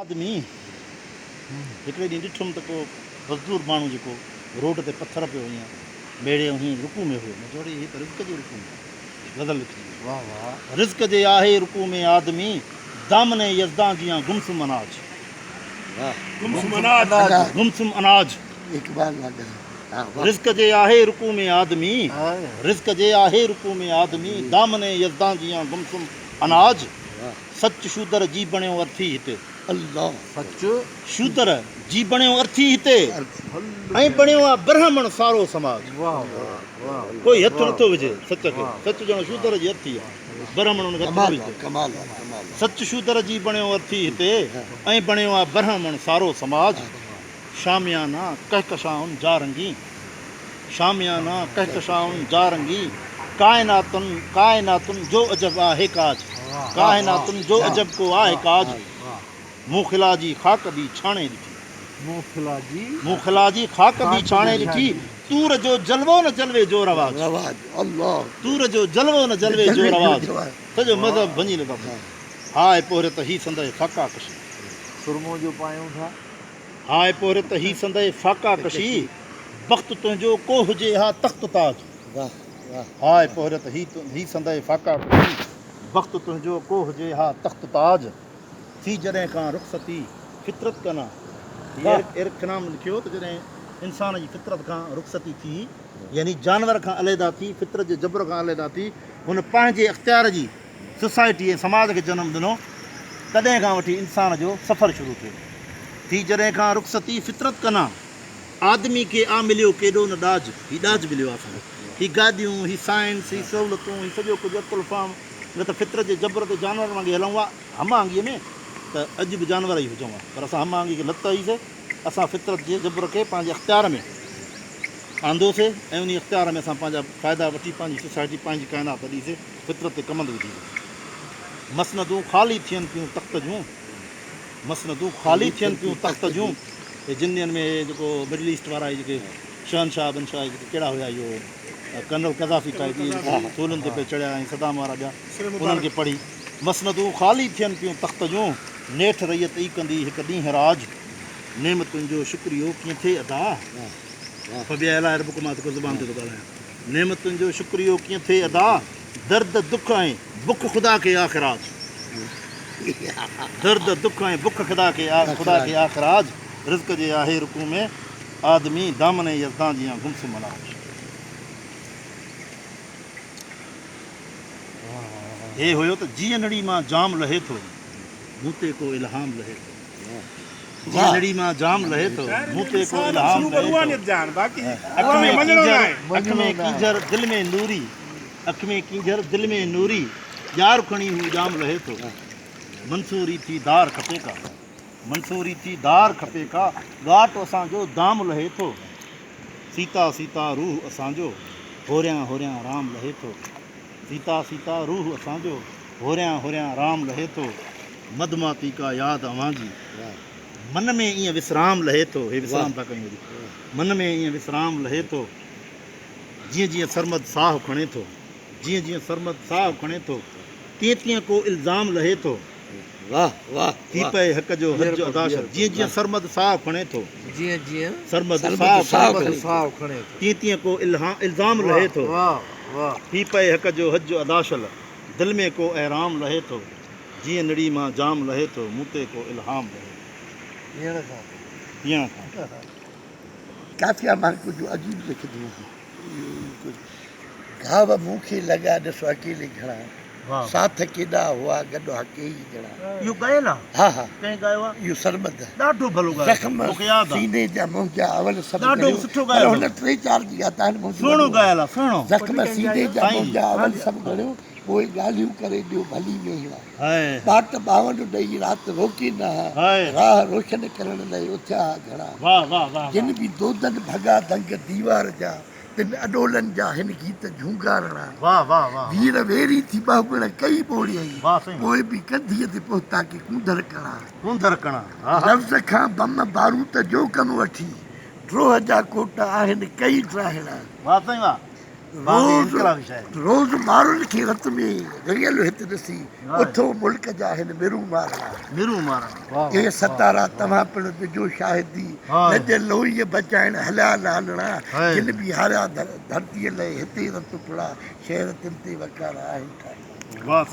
آدمي، هڪڙي ڏينهن ڏٺم ته ڪو مزدور ماڻهو جيڪو روڊ تي پٿر پيو ائين ميڙي ۽ هيئن رڪوع ۾ هيو. مون چيو اڙي هي ته رزق جي رڪوع ۾ آهي. غزل لکجي وئي. واه واه. رزق جي آهي رڪوع ۾ آدمي، دامن يزدان جيان گمسم اناج. واه. گمسم اناج. گمسم اناج. اقبال واگهه. ها واه. رزق جي آهي رڪوع ۾ آدمي، رزق جي آهي رڪوع ۾ آدمي، دامن يزدان جيان گمسم اناج. واه. سچ شودر جي بڻيو ارٿي هتي. الله. سچ شودر جي بڻيو ارٿي هتي. ۽ بڻيو آ برهمڻ سارو سماج. ڪوئي هٿ نٿو وجهي سچ کي. سچ ڄڻ شودر جي ارٿي آ. برهمڻ ان کي هٿ نه وجهندو. سچ شودر جي بڻيو ارٿي هتي. ۽ بڻيو آ برهمڻ سارو سماج. شاميانا ڪهڪشائن جا رنگين. شاميانا ڪهڪشائن جا رنگين ڪائناتن ڪائناتن جو عجب آهي ڪاج ڪائناتن جو عجب ڪو آهي ڪاج مون خلا جي خاڪ به ڇاڻي ڏٺي مون خلا جي خاڪ به ڇاڻي ڏٺي طور جو جلوو نه جلوي جو رواج طور جو جلوو نه جلوي جو رواج سڄو مذهب ڀڃي لڌا اٿن هاء پورهيت هي سندء فاقا ڪشي سرمو جو پايون ٿا. هاء پورهيت هي سندء فاقا ڪشي، بخت تنهنجو ڪو هجي ها تخت تاج. هاء پورهيت هي سندء فاقا ڪشي، بخت تنهنجو ڪو هجي ها تخت تاج. ٿي جڏهن کان رخصتي فطرت ڪنا. هي ايرڪ فنام لکيو ته جڏهن انسان جي فطرت کان رخصتي ٿي يعني جانور کان عليحده ٿي فطرت جي جبر کان عليحده ٿي هن پنهنجي اختيار جي سوسائٽي ۽ سماج کي جنم ڏنو، تڏهن کان وٺي انسان جو سفر شروع ٿيو. ٿي جڏهن کان رخصتي فطرت ڪنا، آدمي کي آ مليو ڪيڏو نه ڏاج، هي ڏاج مليو آ اسان کي، هي گاڏيون، هي سائنس، هي سهولتون، هي سڄو ڪجهه عقل فهم، نه ته فطرت جي جبر تي جانورن وانگي هلون ها هم آهنگيء ۾ ته اڄ به جانور ئي هجون ها، پر اسان هم آهنگي کي لت هئي سي، اسان فطرت جي جبر کي پنهنجي اختيار ۾ آندوسي ۽ انهي اختيار ۾ اسان پنهنجا فائدا وٺي پنهنجي سوسائٽي، پنهنجي ڪائنات اڏي سي. فطرت تي ڪمند وڌي ويو. مسندون خالي ٿين پيون تخت جون، مسندون خالي ٿين پيون تخت جون. هي جن ڏينهن ۾ هي جيڪو مڊل ايسٽ وارا هي جيڪي شهنشاهه بنشاهه هي جيڪي ڪهڙا هيا اهو ڪرنل قذافي ٽائيپ اهي جيڪي سولن تي پئي چڙهيا ۽ صدام وارا ٻيا انهن کي پڙهي مسندون خالي ٿين پيون تخت جون. نيٺ رعيت ئي ڪندي هڪ ڏينهن راڄ. نعمتن جو شڪريو ڪيئن ٿئي ادا. فبأي آلاء ربڪما زبان تي ٿو ڳالهايان. نعمتن جو شڪريو ڪيئن ٿئي ادا. درد دک ۽ بک خدا کي آ خراج. درد دک ۽ بک خدا کي آ خدا کي آ خراج. رزق جي آهي رڪوع ۾ آدمي دامن يزدان جيان گمسم اناج. هي هيو ته جيئن نڙي مان جام لهي ٿو مون تي ڪو الهام لهي ٿو. جيئن مان جام لهي ٿو، مون تي ڪو الهام لهي ٿو. اک ۾ ڪينجهر، اک ۾ ڪينجهر، دل ۾ نوري، اک ۾ ڪينجهر، دل ۾ نوري، ڄار کڻي هو ڄام لهي ٿو. منصوري ٿي دار کپي ڪا، منصوري ٿي دار کپي ڪا، ڳاٽ اسان جو دام لهي ٿو. سيتا سيتا روح اسان جو، هوريان هوريان رام لهي ٿو. سيتا سيتا روح اسان جو، هوريان هوريان رام لهي ٿو. مڌماتي ڪا ياد اوهان جي، من ۾ ائين وسرام لهي ٿو. هي وسرام ٿا ڪيون اڄ. من ۾ ائين وسرام لهي ٿو. جيئن جيئن سرمد ساهه کڻي ٿو، جيئن جيئن سرمد ساهه کڻي ٿو، تيئن تيئن ڪو الزام لهي ٿو. واه واه ٿي پئي حق جو حج ادا شل. جيئن جيئن سرمد ساهه کڻي ٿو، جيئن جيئن سرمد ساهه کڻي ٿو، تيئن تيئن ڪو الزام لهي ٿو. ٿي پئي حق جو حج ادا شل. دل ۾ ڪو احرام لهي ٿو. جيئن نڙي مان جام لهي ٿو، مون تي ڪو الهام لهي ٿو. پيئڻ کان پوء. پيئڻ کان پوء. ڪافيا مان ڪجهه عجيب لکندو آهيان. گهاو مون کي لڳا ڏس اڪيلي گهڻا. ساٿ ڪيڏا هئا گڏ ها ڪيئي ڄڻا. اهو ڳايل آ؟ ها ها. ڪنهن ڳايو آ؟ اهو سرمد. ڏاڍو ڀلو ڳايو زخم مون کي ياد آ. سيني جا منهنجا اول سڀ ڏاڍو گهڙيو. سٺو ڳايل پر هن اٿو. ٽي چار جي ڳاتا آهن منهنجو سهڻو وڏو آ. ڳايل آ سهڻو. زخم سيني جا سائين. منهنجا اول سڀ گهڙيو. پوء ڳالهيون ڪري ڏيو ڀلي ويهڻا. هاء. ٻاٽ ٻاونڊ ڏئي رات روڪي نه ها. هاء. راهه روشن ڪرڻ لئه اٿيا ها گهڻا. واه واه واه جن به دودن ڀڳا دنگ ديوار جا. تن اڏولن جا هن گيت جهونگارڻا. واه واه واه. وير ويري ٿي ٻهڳڻ ڪئي ٻوڙيائين. واه سائين واه. پوء به ڪنڌيء تي پهتا ڪي ڪونڌر ڪڻا. ڪونڌر ڪڻا ها ها. لفظ کان بم بارود جو ڪم وٺي. ڊروهه جا ڪوٽ آهن ڪئي ڊاهڻا. واه سائين واه. باغي روز انقلابي شاعري. روز مارن کي رت ۾ رڱيل هت ڏسي، اٿو ملڪ جا هن مرون مارڻا. مرون مارڻا. واهه اي واهه ستارا توهان پڻ ڏجو شاهدي، هاء. لڄ لوئيء بچائڻ هليا لالڻا، هاء. جن به هاريا ڌرتيء لئه هتي رت ڦڙا، شهر تن تي وقار آهن ٺاهيا. واهه.